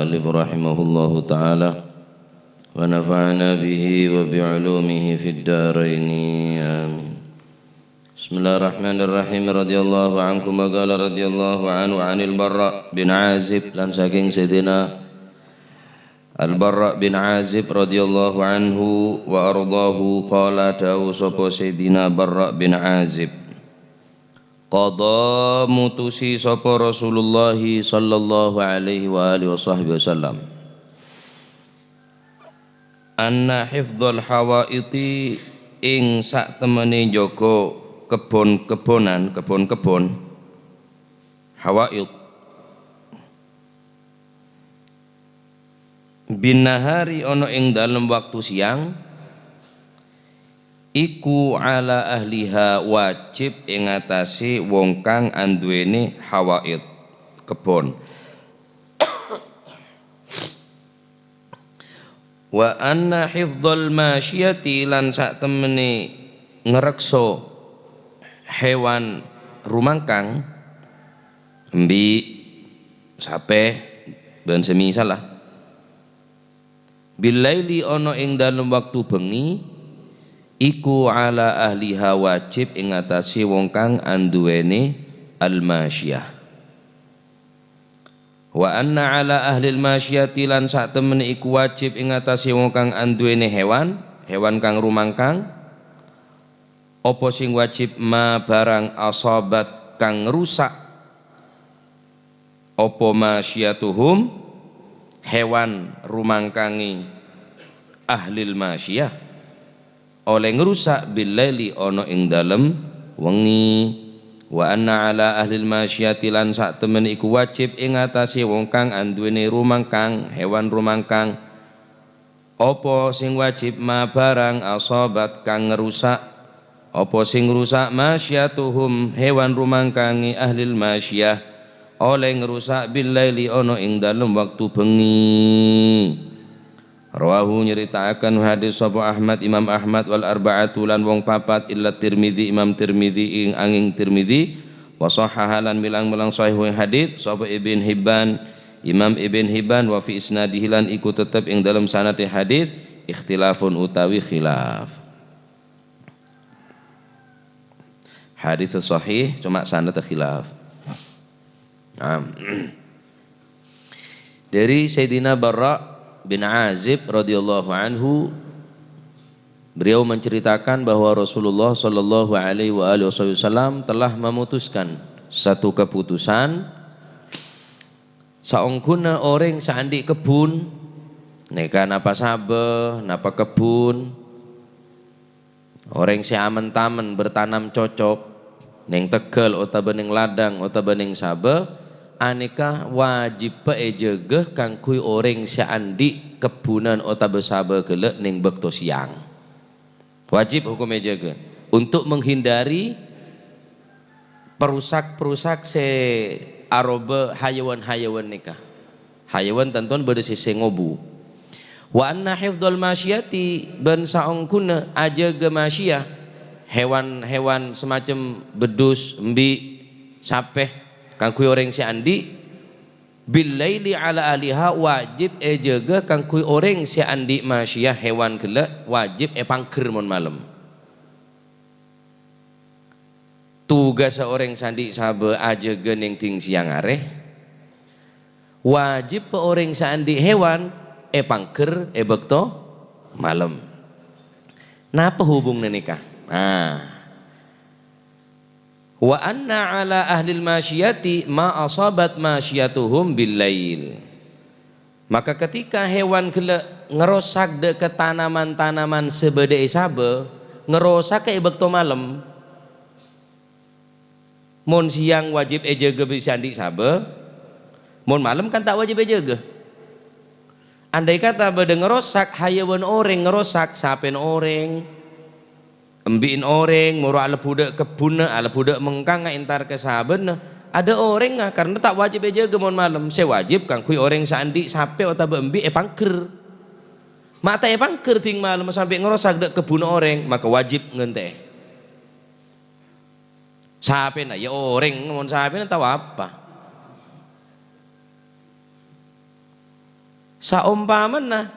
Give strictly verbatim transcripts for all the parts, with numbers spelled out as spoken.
المؤلف رحمه الله تعالى ونفعنا به وبعلومه في الدارين. آمين. بسم الله الرحمن الرحيم. رضي الله عنكما قال رضي الله عنه عن البراء بن عازب، lan saking Sayyidina Al-Bara' bin Azib radhiyallahu anhu wa ardhahu, qala, dawuh sapa Sayyidina Bara' bin Azib, qadha, mutusi sapa Rasulullah sallallahu alaihi wa alihi wasahbihi wasallam, anna hifdzal hawaiti, ing satemene njaga kebon-kebonan, kebon-kebon, hawaid, binnahari, ana ing dalem waktu siyang, iku ala ahliha, wajib ing atase wong kang anduwene hawaid, kebon. Wa anna hifdzal masyiyati, lan satemene ngrekso hewan rumangkang, embi', sape, ban semisalla, billaili, ana ing dalem waktu bengi, iku ala ahliha, wajib ing atase wong kang anduwene al-masyiyah. Wa anna ala ahlil masyiyati, lan satemene iku wajib ing atase wong kang anduwene hewan, hewan kang rumangkang, apa sing wajib, ma barang asabat kang ngrusak, apa masyiyatuhum, hewan rumangkange ahlil masyiyah, olle ngrusak, billaili, ana ing dalem wengi. Wa anna ala ahlil masyiyati, lan satemene iku wajib ing atase wong kang anduwene rumangkang, hewan rumangkang, apa sing wajib, ma barang asabat kang ngrusak, apa sing ngrusak, masyiyatuhum, hewan rumangkange ahlil masyiyah, olle ngrusak, billaili, ana ing dalem waktu bengi. Rawahu, nyaritaaken hadis sapa Ahmad, Imam Ahmad, wal arba'atu, lan wong papat, illa Tirmidzi, Imam Tirmidzi, ing anging Tirmidzi, wa shahhaha, lan milang-milang sahih hadis sapa Ibn Hibban, Imam Ibn Hibban, wa fi isnadihi, lan iku tetep ing dalem sanade hadis ikhtilafun utawi khilaf. Hadis sahih, cuma sanad khilaf. Nah. Dari Sayyidina Bara' bin Azib radhiyallahu anhu, beliau menceritakan bahwa Rasulullah sallallahu alaihi wa alihi wasallam telah memutuskan satu keputusan, saongghuna oreng se andhi' kebbun, neka napa sabe, napa kebbun, oreng se amen-tamen bertanam cocok neng teggal otaba neng ladang otaba neng sabe, aneka wajibba ejaga kaangguy oreng se andhi' kebbunan otaba sabe gella' neng bakto seyang. Wajib hokom ejaga untuk menghindari perusak-perusak se aroba hayawan-hayawan neka. Hayawan tanton badha se, se ngobu. Wa anna hifdzal masyiyati, ban saongghuna ajaga masyiyah, hewan-hewan semacam beddus, embi', sape, kaangguy oreng se andhi', billaili ala ahliha, wajib ejaga kaangguy oreng se andhi' masyiyah, hewan gella', wajib epangger mon malem. Tugassa oreng se andhi' sabe ajaga neng ding seyang are. Wajibba oreng se andhi' hewan epangger e bakto malem. Napa hubunganna neka? Nah. Wa anna ala ahlil masyiyati ma asabat masyiyatuhum bil lail. Maka ketika hewan gella' ngerosak dha' ka tanaman-tanaman se badha e sabe, ngerosaka e bakto malem. Mon seyang wajib ejaga bi' se andhi' sabe, mon malem kan ta' wajib ejaga. Andai kata badha ngerosak hayawan oreng, ngerosak sapena oreng, embi'na oreng, moro alebbu dha' kebbunna, alebbu dha' mengkangnga entar ka sabena, adha' orengnga, karna ta' wajib ejaga mon malem. Se wajib kaangguy oreng se andhi' sape otaba embi' epangger. Ma' ta' epangger ding malem sampe' ngerosak dha' kebbunna oreng, maka wajib ngante'e. Sapena, ya oreng, mon sapena tao apa? Saompamana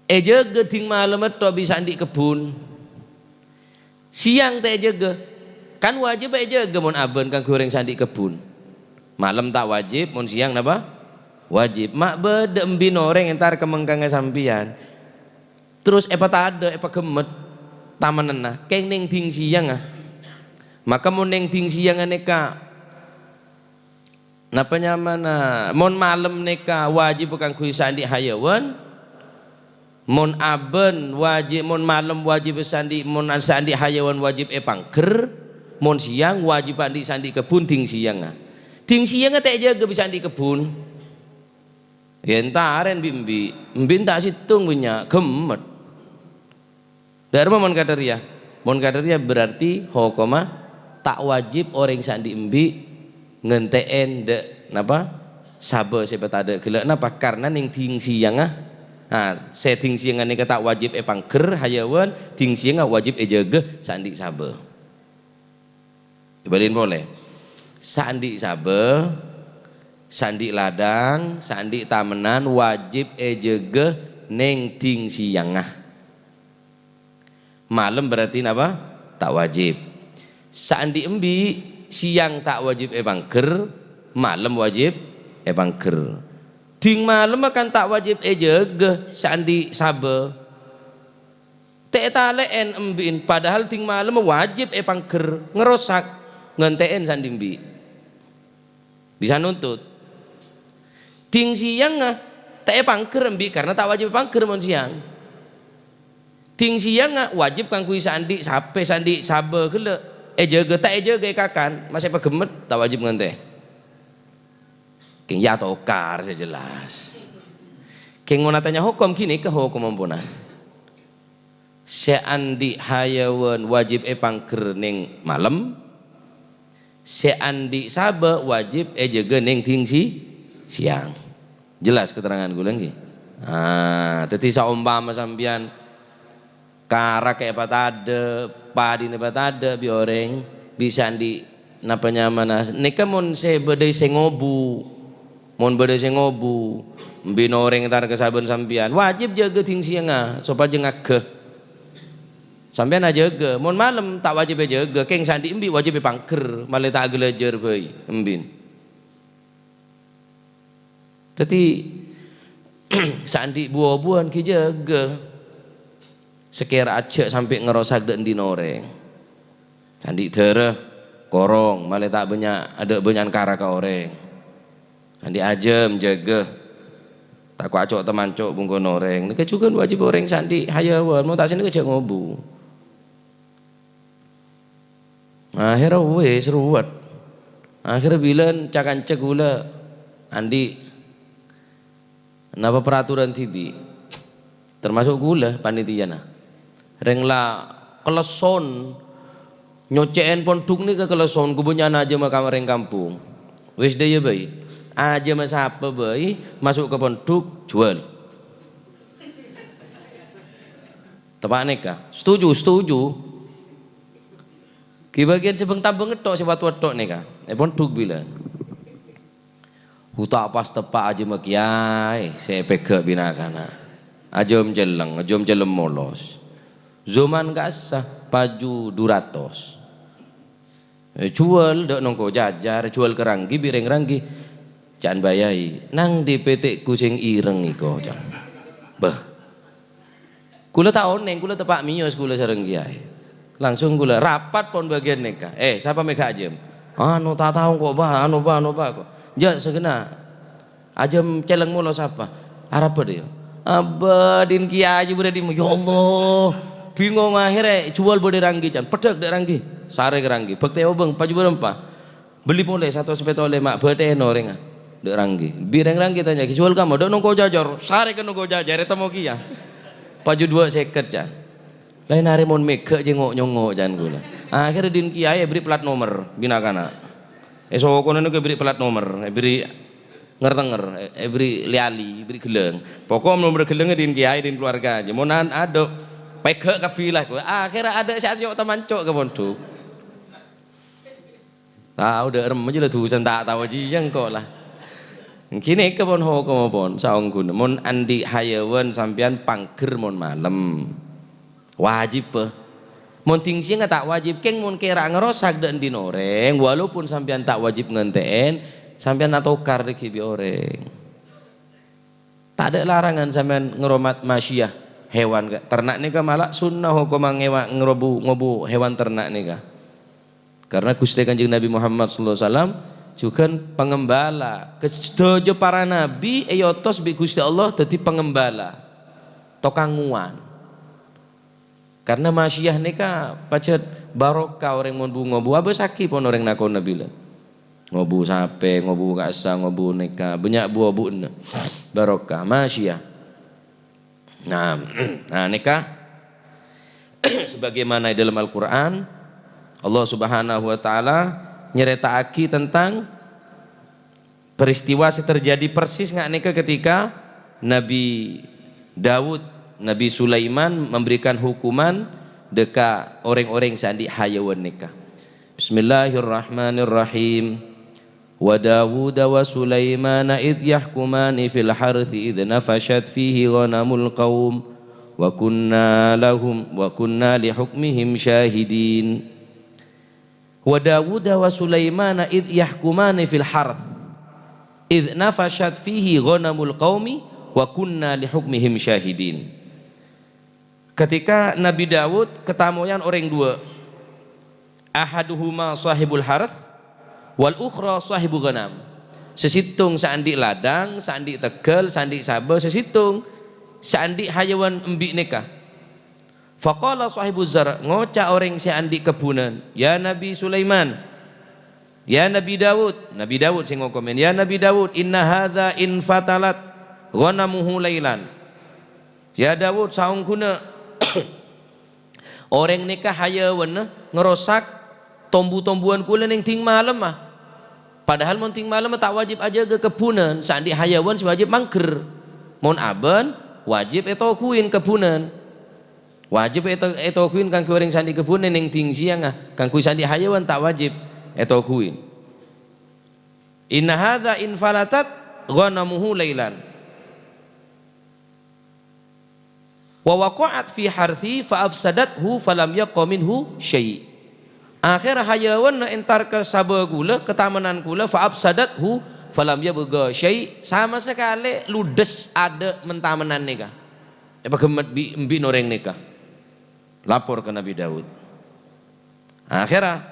èjâgâ dhing malem ètto bi' sè andi' kebbhun, sèyang ta' èjâgâ, kan wajib èjâgâ mon abân kaangghuy orèng sè andi' kebbhun. Malem ta' wajib, mon sèyang napa? Wajib. Ma' bâdâ embi'na orèng entar ka mengkangnga sampèyan. Terros èpatadâ', èpaghemmet tamennanna, kèng neng dhing sèyangnga. Maka mon neng dhing sèyangnga nèka, napa nyamana, mon malem nèka wajib kaangghuy sè andi' hayawan, mon abân wajib, mon malem wajib sè andi', mon sè andi' hayawan wajib èpangghâr, mon sèyang wajib andi' sè andi' kebbhun dhing sèyangnga. Dhing sèyangnga ta' èjâgâ bi' sè andi' kebbhun. Yâ, entarèn bi' embi', embi' ta' sèttong bânnya', ghemmet. Dâ' remma mon kadhâ' rèya? Mon kadhâ' rèya berarti hokomma ta' wajib orèng sè andi' embi' ngentè'è dâ', napa? Sabâ sè èpatadâ' ghellâ'. Napa? Karna neng dhing sèyangnga, ha, sè dhing sèyangnga nèka ta' wajib èpangghâr hayawan, dhing sèyangnga wajib èjâgâ sè andi' sabâ. Èbâlin polè. Sè andi' sabâ, sè andi' ladang, sè andi' tamennan wajib èjâgâ neng dhing sèyangnga. Malem berarti napa? Ta' wajib. Sè andi' embi', sèyang ta' wajib èpangghâr, malem wajib èpangghâr. Dhing malem kan ta' wajib èjâgâ sè andi' sabâ. Ta' ètalè'è embi'na, padahal dhing malem wajib èpangghâr, ngerosak, ngentè'è sè andi' embi'. Bisa nuntut. Dhing sèyangnga ta' èpangghâr embi' karna ta' wajib èpangghâr mon sèyang. Dhing sèyangnga wajib kaangghuy sè andi' sapè, sè andi' sabâ ghellâ'. Èjâgâ, ta' èjâgâ èkakan, ma' sè paghemmet, ta' wajib ngentè'è. Kèng yâ tokar sè jelas. Kèng mon atanya hokom, ghânèka hokom ampona. Sè andi' hayawan wajib èpangghâr neng malem, sè andi' sabâ wajib èjâgâ neng dhing si-, sèyang. Jelas keterangan kaulâ, ngghi? Ah, dhâddhi saompama sampèyan karak èpatadâ', padina èpatadâ' bi' orèng, bi' sè andi' napa nyamana, nèka mon sè bâdâ sè ngobu, mon bâdâ sè ngobu, embi'na orèng entar ka sabân sampèyan, wajib jâgâ dhing sèyangnga sopajâ ngaghâ. Sampèyan ajâgâ, mon malem ta' wajib èjâgâ, kèng sè andi' embi' wajib èpangghâr, malè ta' aghâlâjâr bhâi embi'na. Dhâddhi, sè andi' bu-obuwân ghi' jâgâ. Sakèra ajâ' sampè' ngerosak dâ' endina orèng. Sè andi' dârâ, korong, malè ta' bânnya', adâ' bânnya'an kara ka orèng. Sè andi' ajâm, jâgâ. Tako' aco'-tamanco' bungkona orèng. Nèka jhughân wajib orèng sè andi' hayawan, mon ta' sanèka jâ' ngobu. Akhèrra wis ruwet. Akhèrra bilân ca-kanca kaulâ andi' napa peraturan dhibi', termasuk kaulâ panitiana. Rèng la kalesson, nyocè'è pondhuk nèka kalesson, kabânnya'an ajâmma ka rèng kampong. Wis dâjâ bhâi. Ajâmma sapa bhâi maso' ka pondhuk, juwâl. Teppa' nèka. Setuju, setuju. Ghi' bâgiyân sè bâng-tambâng ètto', sè watu-ètto' nèka. È pondhuk bilân. Hu ta' pas teppa' ajâmma kèyaè sè èpèghâ' bi' na'-kana'. Ajâm celleng, ajâm celleng molos. Zaman ka'issa paju du ratos. Èjuwâl dâ' nongko jâjâr, èjuwâl ka Ranggi, bi' rèng Ranggi. Ca'na bâ' yâi, "Nang dhi pètè'ku sè ireng iko?" ca'na. Bâh. Kaulâ ta' onèng, kaulâ teppa' mèyos kaulâ sareng kèyaè. Langsung kaulâ rapat pon bâgiyân nèka. "Eh, sapa mè' ghâ' ajâm?" "Anu, ta' tao ko', Bâ, anu, Bâ, anu, Bâ," ko'. "Jâ', saghâna. Ajâm celleng molos sapa?" "Arapa, dâ' iyâ?" Abbâ, dhin kèyaè bârâ' dimma? Ya Allah. Bingong akhèrra èjuwâl bâdâ Ranggi, ca'na. Peddhâk dâ' Ranggi. Sarè ka Ranggi. Bâktè obâng, paju bârâmpa. Bellè polè satos pètolè ma' bâtèna orèngnga dâ' Ranggi. Bi' rèng Ranggi tanya, "Èjuwâl kamma?" "Dâ' nongko jâjâr." Sarè ka nongko jâjâr, ètemmo kèya. "Paju duwâ' sèket," ca'na. Laèn arè mon mèghâ' jâ' ngo'-nyongo', ca'na kaulâ. Akhèrra dhin kèyaè èberri' plat nomer, bi' na'-kana'. È sokona nèko èberri' plat nomer, èberri' ngèr-tengngèr, è-, èberri' li-ali, èberri' ghellâng. Pokok nomer ghellângnga dhin kèyaè, dhin keluarga jâ'. Mon an-, adâ', pèghâ' kabbhi la, ko'. Akhèrra adâ' sè aco'-tamanco' ka pondhuk. Tao dâ' remma jâ' la dusa ta' tao jiyâ engko' la. Ghânèka pon hokomma pon, saongghuna. Mon andi' hayawan sampèyan pangghâr mon malem. Wajib, bâ. Mon dhing sèyang ta' wajib, kèng mon kèra ngarosak dâ' andi' orèng, walaupun sampèyan ta' wajib ngantè'èn, sampèyan atokar dhâggi' bi' orèng. Tadâ' larangan sampèyan ngaromat masyiyah hewan, ka-, ternak nèka mala sunnah hokomma ngewa-, ngerobu-, ngobu hewan ternak nèka. Karena Ghustè Kanjeng Nabi Muhammad sallallahu alaihi wasallam jhughân pangembala. Ka-, sadhâjâ para nabi èotos bi' Ghustè Allah dhâddhi pangembala, tokang ngowan. Karena masyiyah nèka pajhât barokah orèng mon bu-ngobu, abâsaghi pon orèng nakona bilân. Ngobu sapè, ngobu kasa, ngobu nèka, bânnya' bu-obu'na. Barokah, masyiyah. Nah, nah, nèka sebagaimana di dalam Al-Qur'an, Allah Subhanahu wa Ta'ala nyarèta'aghi tentang peristiwa sè terjadi persis nga' nèka ketika Nabi Daud, Nabi Sulaiman memberikan hukuman dâ' ka orèng-orèng sè andi' hayawan nèka. Bismillahirrahmanirrahim. Wa Dawuda wa Sulaimana idh yahkumani fil harthi idh nafashat fihi ghanamul qaum wa kunna lahum, wa kunna li hukmihim syahidin. Wa Dawuda wa Sulaimana idh yahkumani fil harth idh nafashat fihi ghanamul qaumi wa kunna li hukmihim syahidin. Ketika Nabi Daud katamoyan orèng duwâ', ahaduhuma shahibul harth wal ukhra shahibu ghanam. Sè sèttong sè andi' ladang, sè andi' tegghâl, sè andi' sabâ, sè sèttong sè andi' hayawan embi' nèka. Faqala shahibu zar', ngoca' orèng sè andi' kebbhunan, "Ya Nabi Sulaiman, ya Nabi Daud," Nabi Daud sè ngokomèn, "Ya Nabi Daud, inna hadza infatalat ghanamuhu lailan." Ya Daud, saongghuna orèng nèka hayawanna ngarosak tombu-tombuwân kaulâ neng dhing malemma. Padahal mon dhing malemma ta' wajib ajâgâ kebbhunan, sè andi' hayawan sè wajib mangghâr. Mon abân, wajib ètoghuwin kebbhunan. Wajib èto-, ètoghuwin kaangghuy orèng sè andi' kebbhunan neng dhing sèyangnga, kaangghuy sè andi' hayawan ta' wajib ètoghuwin. Inna hadza infalatat ghanamuhu lailan. Wa waqa'at fi harthi fa afsadathu falam yabqa minhu syai'. Akhèr hayawanna entar ka sabâ kaulâ, ka tamennan kaulâ, fa afsadathu falam yabqa syai', sama sakalè ludhes adâ' men-tamennan nèka. Èpaghemmet bi', embi' orèng nèka. Lapor ka Nabi Daud. Akhèrra,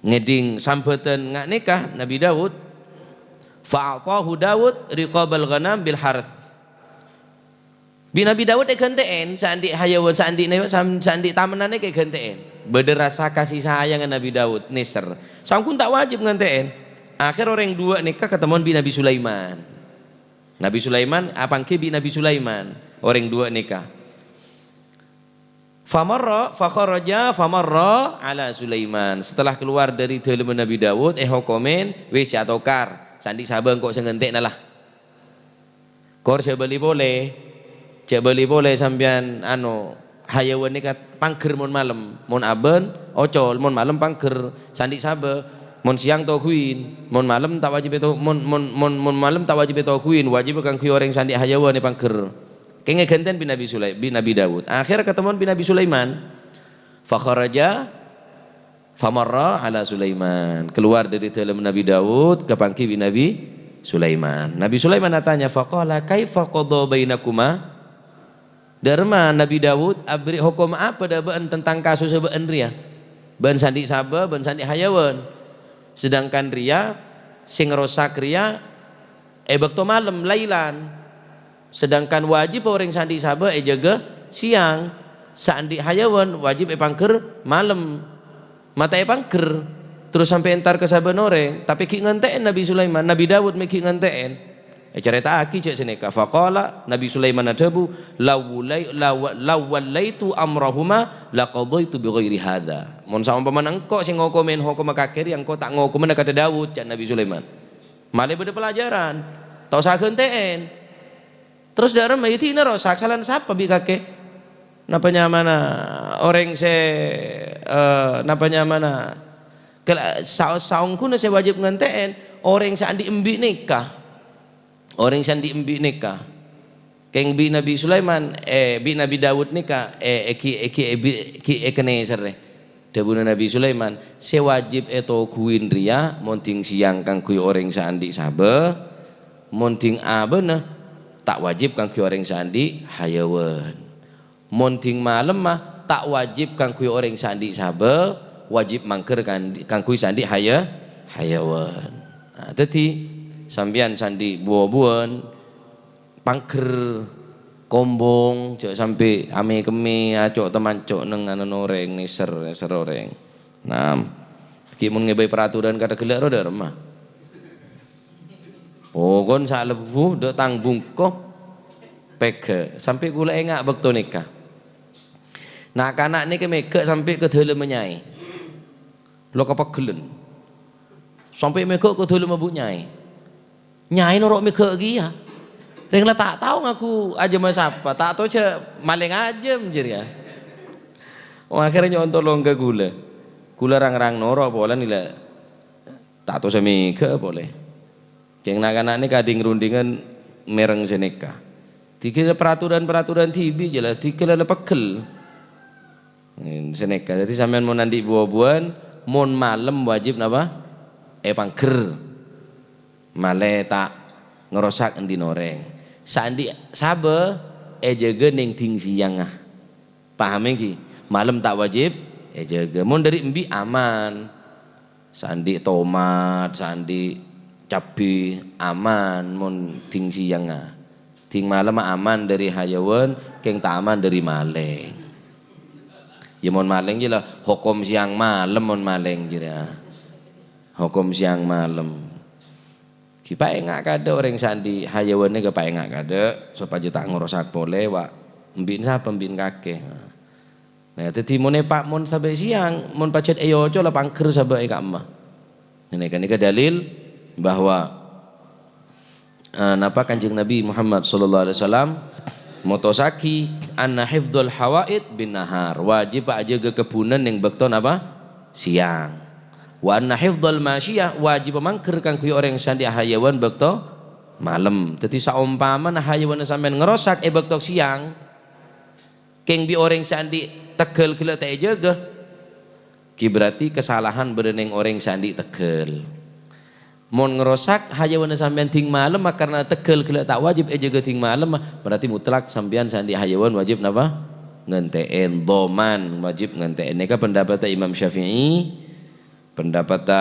ngèdhing sambhâdhân nga' nèka Nabi Daud, fa a'tahu Daud riqabal ghanam bil harth. Bi' Nabi Daud èghântè'èn, sè andi' hayawan, sè andi' nè-, sam-, sè andi' tamennan èghântè'èn. Bâdâ rassa kasih sayangnga Nabi Daud, nèser. Saongghun ta' wajib ngântè'èn. Akhèr orèng duwâ' nèka katemmowan bi' Nabi Sulaiman. Nabi Sulaiman, apangghi bi' Nabi Sulaiman, orèng duwâ' nèka. Famarra, fakharaja, famarra ala Sulaiman. Setelah keluar dari dâlemma Nabi Daud, èhokomèn, "Wis, jhâ' atokar. Sè andi' sabâ engko' sè ngântè'na la." Kor jhâ' bâli polè. Jhâ' bâli polè sampèyan, ano, hayawan nèka pangghâr mon malem. Mon abân, ocol. Mon malem pangghâr. Sè andi' sabâ. Mon sèyang toghuwin. Mon malem ta' wajib èto-, mon, mon, mon, mon malem ta' wajib ètoghuwin. Wajib kaangghuy orèng sè andi' hayawan èpangghâr. Kèngèng ghântè'èn bi' Nabi Sulai-, bi' Nabi Daud. Akhèr katemmowan bi' Nabi Sulaiman. Fakharaja famarra ala Sulaiman. Keluar dari dâlemma Nabi Daud, kapangghi bi' Nabi Sulaiman. Nabi Sulaiman atanya, faqala, "Kaifa qadha bainakuma?" Dâ' remma Nabi Daud aberri' hokom apa dâ' bâ'na tentang kasussa bâ'na rèya? Bâ'na sè andi' sabâ, bâ'na sè andi' hayawan. Sedangkan rèya, sè ngarosak rèya, è bâkto malem, lailan. Sedangkan wajib orèng sè andi' sabâ èjâgâ sèyang, sè andi' hayawan wajib èpangghâr malem. Ma' ta' èpangghâr, terros sampè' entar ka sabâna orèng, tapè ghi' ngantè'èn Nabi Sulaiman, Nabi Daud mè' ghi' ngantè'èn. Ècarèta'aghi jhâ' sanèka. Faqala, Nabi Sulaiman adhâbu, "Law wulai-, law-, law wallaitu amrahuma laqadaitu bi ghairi hadza." Mon saompamana engko' sè ngokomèn hokomma kakè rèya, engko' ta' ngokomana kadhâ Daud, ca'na Nabi Sulaiman. Malè bâdâ pelajaran. Ta' osa ghântè'èn. Terros dâ' remma, iyâ dinah rosak, salan sapa bi' kakè? Napa nyamana orèng sè, eh, napa nyamana kela-, sa-, saongghuna sè wajib ngantè'èn? Orèng sè andi' embi' nèka, orèng sè andi' embi' nèka, kèng bi' Nabi Sulaiman, eh, bi' Nabi Daud nèka, eh, eh, ghi', eh, ghi', eh, bi-, ghi' èkennèserrè. Dhâbuna Nabi Sulaiman, "Sè wajib ètoghuwin rèya mon dhing sèyang kaangghuy orèng sè andi' sabâ, mon dhing abâna ta' wajib kaangghuy orèng sè andi' hayawan." Mon dhing malemma ta' wajib kaangghuy orèng sè andi' sabâ, wajib mangghâr kan-, kaangghuy sè andi' haya-, hayawan. Nah, dhâddhi sampèyan sè andi' bu-wobuwân, pangghâr, kombong, jhâ' sampè' amè-kemmè, aco'-tamanco' neng ana orèng, nèser, nèser orèng. Nah, ghi' mon ngèbâi peraturan kadhâ' ghellâ' ro dâ' remma. Pokon salebbhu dâ' tang bungko pegghâ'. Sampè' kaulâ enga' bâkto nèka. Na'-kana' nèka mèghâ' sampè' ka dâlemma nyaè. Lo kapeggellân. Sampè' mèghâ' ka dâlemma bu nyaè. Nyaè noro' mèghâ' kèya. Rèng la ta' tao ngaku ajâmma sapa, ta' tao jhâ' malèng ajâm jârèya. Akhèrra nyo'on tolong ka kaulâ. Kaulâ rang-rang noro' polana la ta' tao sè mèghâ' polè. Kèng na'-kana' nèka dhing-rundhingan mèreng sè nèka. Dhigghâl peraturan-peraturan dhibi' jâ la, dhigghâl la pegghel. Sè nèka. Dhâddhi sampèyan mon andi' bu-wobuwân, mon malem wajib napa? Èpangghâr. Malè ta' ngrosak andi'na orèng. Sè andi' sabâ èjâgâ neng dhing sèyangnga. Paham ènggi? Malem ta' wajib èjâgâ. Mon dâri embi' aman. Sè andi' tomat, sè andi' cabbhi, aman mon dhing sèyangnga. Dhing malemma aman dâri hayawan, kèng ta' aman dâri malèng. Ya mon malèng jâ la hokom sèyang malem mon malèng jârèya. Hokom sèyang malem. Ghi' paènga' kadâ' orèng sè andi' hayawan nèka paènga' kadâ', sopajâ ta' ngrosak polè, wa'. Embi'na sapa? Embi'na kakè. Nah, dhâddhi mon èpa-, mon sampè' sèyang, mon pajhât èocol, la pangghâr sabâ è ka'emma. Nèka, nèka dalil bahwa, eh, napa Kanjeng Nabi Muhammad sallallahu alaihi wasallam motossaghi anna hifdzal hawaid bin nahar, wajib ajâgâ kebbhunan neng bâkto napa? Sèyang. Wa anna hifdzal masyiyah, wajib mangghâr kaangghuy orèng sè andi' hayawan bâkto malem. Dhâddhi, saompamana hayawanna sampèyan ngrosak è bâkto sèyang, kèng bi' orèng sè andi' tegghâl ghellâ' ta' èjâgâ, ghi' berarti kasalahan bâdâ neng orèng sè andi' tegghâl. Mon ngrosak hayawanna sampèyan dhing malemma karna tegghâl ghellâ' ta' wajib èjâgâ dhing malemma, berarti mutlak sampèyan sè andi' hayawan wajib napa? Ngentè'è, dhaman, wajib ngentè'è. Nèka pendapatta Imam Syafi'i, pendapatta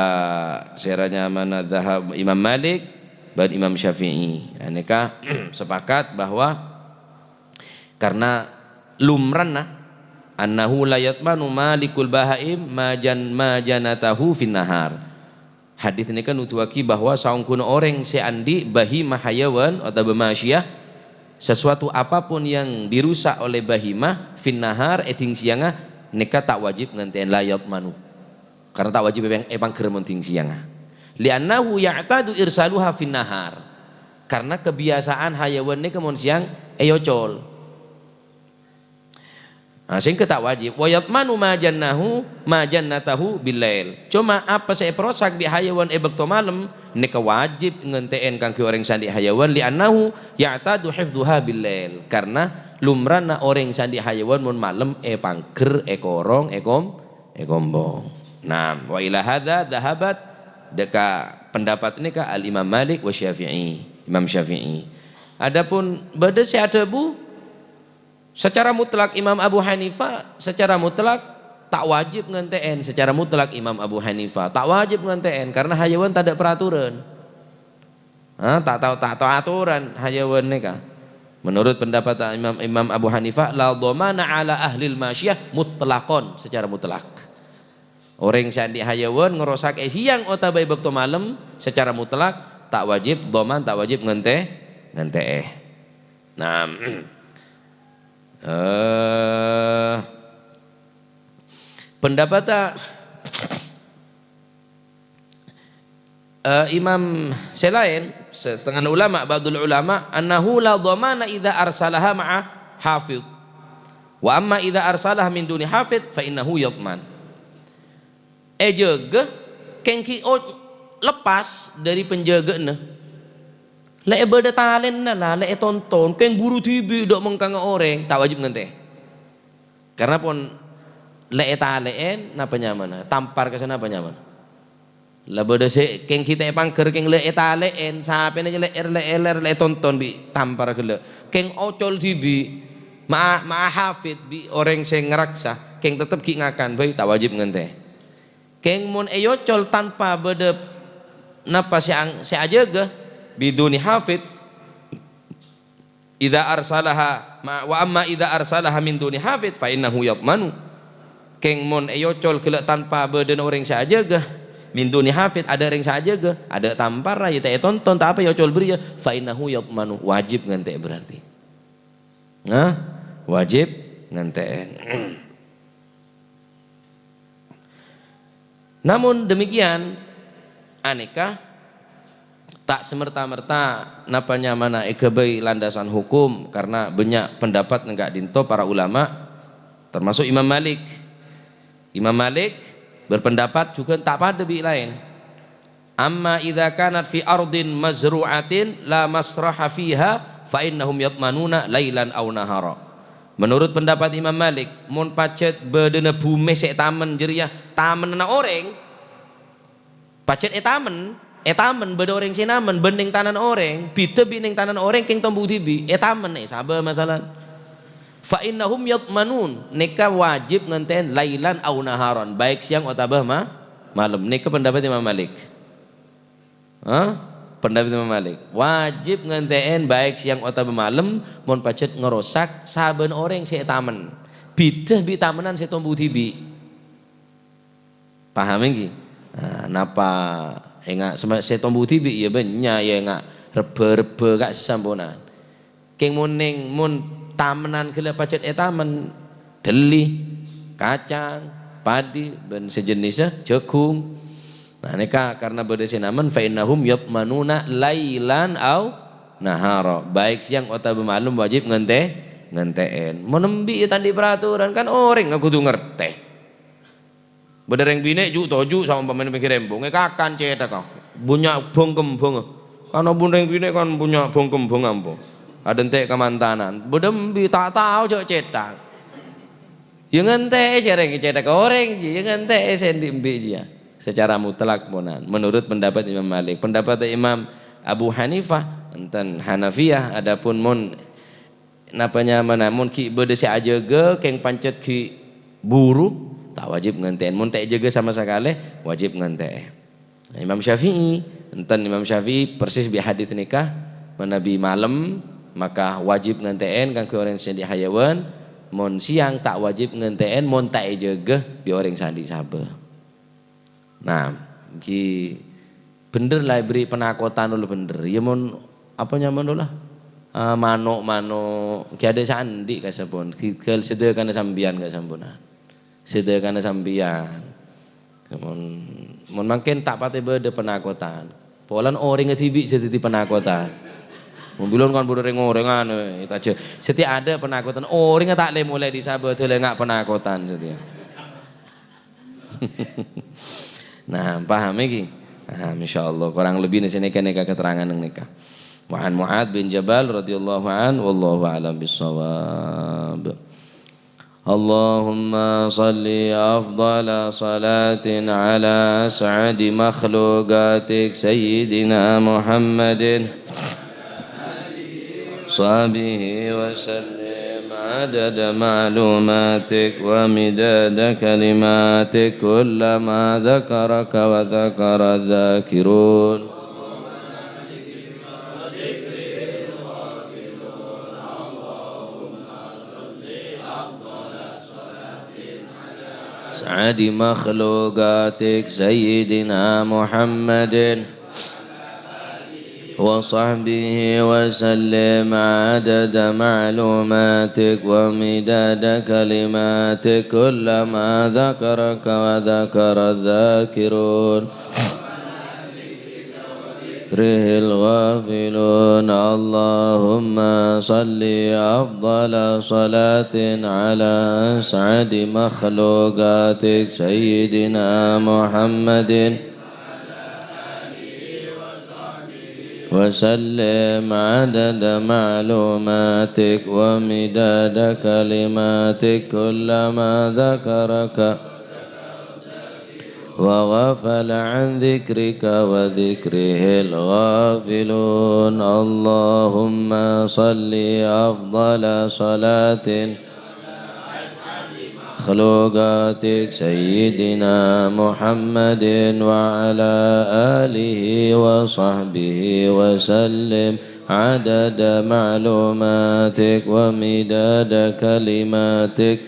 sèrana mana dhahab Imam Malik bân Imam Syafi'i. Nah, nèka sepakat bahwa karna lumranna annahu la yadmanu malikul bahaim ma jan-, ma janatahu fin nahar. Hadis nèka nuduwaghi bahwa saongghuna orèng sè andi' bahimah hayawan otabâ masyiyah, sesuatu apapun yang dirusak oleh bahimah fin nahar, è dhing sèyangnga, nèka ta' wajib ngentè'è, la yadmanu. Karna ta' wajib èpang-, èpangghâr mon dhing sèyangnga. Li'annahu ya'tadu irsaluha fin nahar. Karna kabiyasaan hayawan nèka mon sèyang èocol. Nah, sehingga ta' wajib. Wa yadmanu ma jannahu, ma jannatahu bil lail. Coma apa sè èparosak bi' hayawan è bâkto malem, nèka wajib ngentè'è kaangghuy orèng sè andi' hayawan, li'annahu ya'tadu hifdzuha bil lail. Karna lumrana orèng sè andi' hayawan mon malem èpangghâr, èkorong, èkom-, èkombong. Nah, wa ila hadza dzahabat, dâ' ka pendapat nèka Al Imam Malik wa Syafi'i, Imam Syafi'i. Adapun bâdâ sè adhâbu, secara mutlak, Imam Abu Hanifah secara mutlak ta' wajib ngentè'è, secara mutlak Imam Abu Hanifah ta' wajib ngentè'è karna hayawan tadâ' peraturan. Ha, ta' tao, ta' tao aturan hayawan nèka. Menurut pendapat Imam, Imam Abu Hanifah, la dhamana ala ahlil masyiyah mutlaqan, secara mutlak. Orèng sè andi' hayawan ngrosak è sèyang otabâ è bâkto malem, secara mutlak ta' wajib dhaman, ta' wajib ngentè-, ngentè'è. Nah, eh, pendapatta, eh, imam sè laèn, sè-, setengana ulama, ba'dul ulama, annahu la dhamana idza arsalaha ma'a hafidh. Wa amma idza arsalaha min duni hafidh, fa innahu yadman. Èjâgâ, kèng ghi' o-, lepas dâri penjâgâ'ânna, la èbâdâ talènna, la, la ètonton, kèng buru dhibi' dâ' mengkangnga orèng, ta' wajib ngantè. Karna pon la ètalè'è, napa nyamana? Tampar ka sè napa nyamana? La bâdâ sè kèng ghi' ta' èpangghâr, kèng la ètalè'è, sapèna jâ lè'èr, lè'èr, lè'èr, la ètonton bi' tampar ghellâ'. Kèng ocol dhibi', ma'a, ma'a hafid bi' orèng sè ngaraksa, kèng tettep ghi' ngakan, bhâi, ta' wajib ngantè. Kèng mon èocol tanpa bâdâ napa sè ang-, sè ajâgâ, biduni hafid, idza arsalaha ma-, wa amma idza arsalaha min duni hafid, fa innahu yadhmanu. Kèng mon èocol ghellâ' tanpa bâdâna orèng sè ajâgâ, min duni hafid, adâ' orèng sè ajâgâ, adâ' tampara, ya ta' ètonton, tapè èocol bâriyâ, fa innahu yadhmanu, wajib ngantè berarti. Nah, wajib ngantè'è. Namun demikian, anèka ta' samerta-merta napa nyamana èghâbây landasan hukum, karna bânnya' pendapat neng ka'dinto para ulama, termasuk Imam Malik. Imam Malik berpendapat jhughân ta' padâ bi' laèn. Amma idza kanat fi ardin mazru'atin la masraha fiha fa innahum yadhmanuna lailan aw nahara. Menurut pendapat Imam Malik, mon pajhât bâdâna bhumè sè ètamen jârèya tamennanna orèng, pajhât ètamen, ètamen bâdâ orèng sè namen bân neng tanana orèng, bhidhâ bi' neng tanana orèng kèng tombu dhibi', ètamen, èsabâ masalan. Fa innahum yadhmanun, nèka wajib ngantè'è lailan aw naharan, baik siang otabâ ma-, malem. Nèka pendapat Imam Malik. Hah? Pendapat Imam Malik. Wajib ngantè'è baik siang otabâ malem, mon pajhât ngarosak sabân orèng sè ètamen. Bhidhâ bi' tamennan sè tombu dhibi'. Paham ènggi? Nah, napa enga' sema-, sè tombu dhibi' ya bânnya', ya enga' rebbhâ-rebbhâ ka' samponan. Kèng mon neng, mon tamennan ghellâ' pajhât ètamen, dhâlli, kacang, padi, bân sajennissa, jhâghung. Nah, nèka karna bâdâ sè namen, fa innahum yadhmanuna lailan aw nahara. Baik siang otabâ malem wajib ngantè-, ngantè'è. Mon embi' ya ta' andi' peraturan, kan orèng kodhu ngartè. Bâdâ rèng binè' ju'-toju' saompamana pènggir embung, èkakan cèthakka. Bânnya' bâng-kembhângnga. Kan ampon rèng binè' kan bânnya' bâng-kembhângnga ampon. Adântè' kamantanan. Bâdâ embi' ta' tao jhâ' cèthak. Ya ngantè'è jâ rèng cèthakka orèng jiyâ, ya ngantè'è sè andi' embi' jiyâ. Secara mutlak ponan. Menurut pendapat Imam Malik. Pendapat Imam Abu Hanifah, enten Hanafiyah, adapun mon napa nyamana, mon ghi' bâdâ sè ajâgâ, kèng pajhât ghi' buru, ta' wajib ngantè'è. Mon ta' èjâgâ sama sakalè, wajib ngantè'è. Nah, Imam Syafi'i, enten Imam Syafi'i persis bi' hadits nèka, manabi malem, maka wajib ngantè'è kaangghuy orèng sè andi' hayawan, mon siang ta' wajib ngantè'è, mon ta' èjâgâ bi' orèng sè andi' sabâ. Nah, ghi bhender la èberri' panakotan olo bhender. Ya mon, apa nyamana olo? Ah, mano'-mano', ghi adâ' sè andi' ka sampon. Ghi ghâl sedekana sampèyan ka samponan. Sedekana sampèyan. Mon, mon mangkèn ta' patè bâdâ panakotan. Polana orèngnga dhibi' sè dhâddhi panakotan. Mon bilân kan bâdâ rèng-orèngan, eh, ta' jâ-, satèya adâ' panakotan. Orèngnga ta' lè-molè dhi' sabâ dhâlâ nga' panakotan satèya. Nah, paham iki? Nah, insyaallah kurang lebbi nèka, nèka keterangan nèka. Wa an Mu'adz bin Jabal radhiyallahu anhu, wallahu a'lam bissawab. Allahumma shalli afdhala shalatin ala as'adi makhluqatik Sayyidina Muhammadin. وصحبه وسلم عدد معلوماتك ومداد كلماتك، كلما ذكرك وذكر الذاكرون. أسعد مخلوقاتك سيدنا محمد وصحبه وسلم عدد معلوماتك ومداد كلماتك، كلما ذكرك وذكر الذاكرون، ذكره الغافلون. اللهم صل أفضل صلاة على أسعد مخلوقاتك سيدنا محمد وسلم عدد معلوماتك ومداد كلماتك، كلما ذكرك وغفل عن ذكرك وذكره الغافلون. اللهم صل أفضل صلاة مخلوقاتك سيدنا محمد وعلى آله وصحبه وسلم عدد معلوماتك ومداد كلماتك.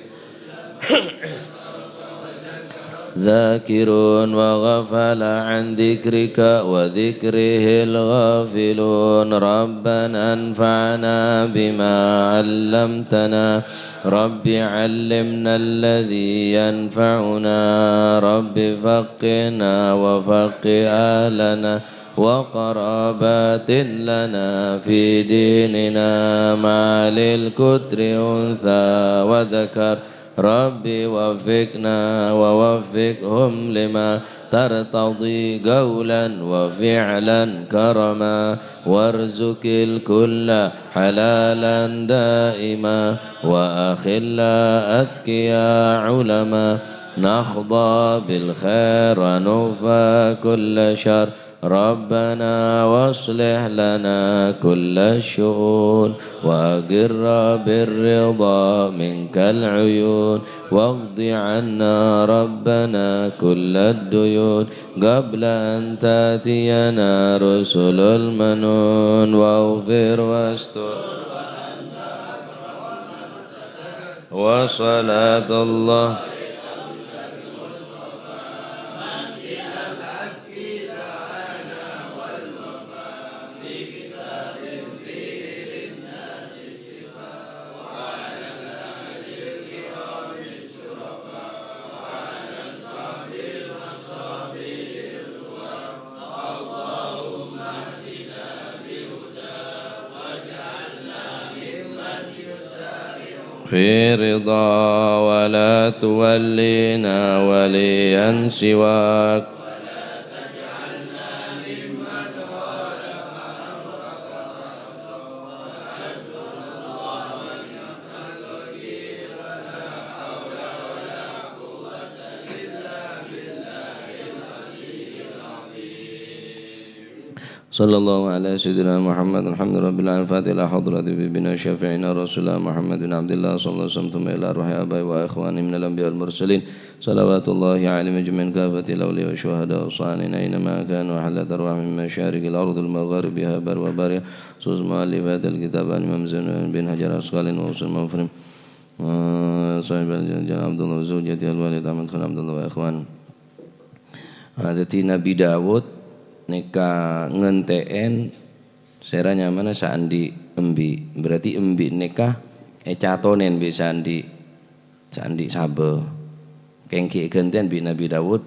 ذاكرون وغفل عن ذكرك وذكره الغافلون. ربنا انفعنا بما علمتنا. رب علمنا الذي ينفعنا. رب فقهنا وفقه أهلنا وقرابات لنا في ديننا مع للكتر أنثى وذكر. رب وفقنا ووفقهم لما ترتضي قولا وفعلا كرما، وارزق الكل حلالا دائما، وأخلاء أتقياء علما، نحظى بالخير ونكفى كل شر. ربنا واصلح لنا كل الشؤون، وأقر بالرضا منك العيون، واقض عنا ربنا كل الديون، قبل أن تأتينا رسل المنون، واغفر واستر. وصلاة الله في رضا ولا تولينا وليا سواك. صلى الله على سيدنا محمد. الحمد لله رب العالمين. الفاتحة إلى حضرة حبيبنا شفيعنا رسول الله محمد بن عبد الله صلى الله عليه وسلم، ثم إلى أرواح آبائه وإخوانه من الأنبياء والمرسلين، صلوات الله عليهم أجمعين، كافة الأولياء والشهداء والصالحين أينما كانوا، وحلت أرواحهم من مشارق الأرض لمغاربها بر وبحرها، خصوص مؤلفات الكتاب الإمام زين الدين بن حجر العسقلاني وأصول المفاهيم، آه، صاحب الجلالة عبد الله وزوجته الوالد أحمد خان عبد الله وإخوانه. Nah, dhâddhi Nabbhi Daud nèka ngentè'èn sèra nyamana saandi' embi'. Berarti embi' nèka ècatonèn bi' saandi', saandi' sabâ. Kèng ghi' èghântè'èn bi' Nabbhi Daud,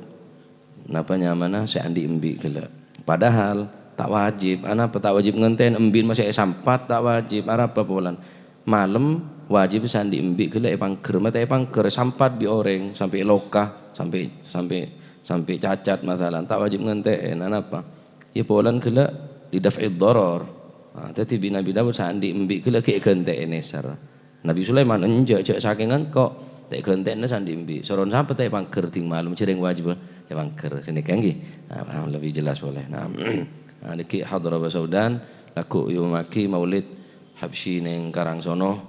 napa nyamana saandi' embi' ghellâ'. Padahal ta' wajib. Anapa ta' wajib ngentè'èn embi' masè èsampat? Ta' wajib. Arapa polana? Malem wajib saandi' embi' ghellâ' èpangghâr, matè èpangghâr, èsampat bi' orèng, sampè' loka, sampè', sampè', sampè' cacat masalan, ta' wajib ngentè'èn. Anapa? Iyâ polana ghellâ' li daf'id dharar. Nah, dhâddhi bi' Nabbhi Daud saandi' embi' ghellâ' ghi' èghântè'èn èsèr. Nabbhi Sulaiman, enjâ', jâ' sakèng engko', ta' èghântè'èn saandi' embi'. Soron sapa ta' èpangghâr dhing malem, jhâreng wajib èpangghâr. Sanèka ènggi. Nah, lebih jelas polè. Nah, nah, nèka hadhara bâsa Udan, lagghu' èomongaghi maulid Habsyi neng Karangsono,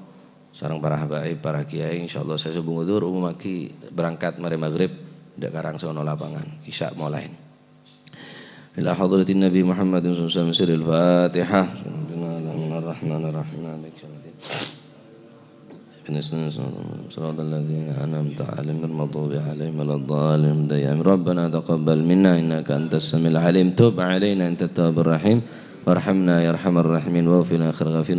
sareng para habaib, para kiai, insyaallah sè sobung udzur, omongaghi berangkat marè maghrib, dâ' Karangsono lapangan, Isya molaè. Ila hadratin Nabi Muhammadin sallallahu alaihi wasallam, sirril Fatihah. Bismillahirrahmanirrahim. Maliki yaumiddin. Ihdinas siratal mustaqim. Siratal ladzina an'amta 'alaihim ghairil maghdubi 'alaihim waladdallin. Amin. Rabbana taqabbal minna innaka antas samiul 'alim. Tub 'alaina antat tawwabur rahim. Warhamna ya arhamar rahimin. Waghfir lana ya khairal ghafirin.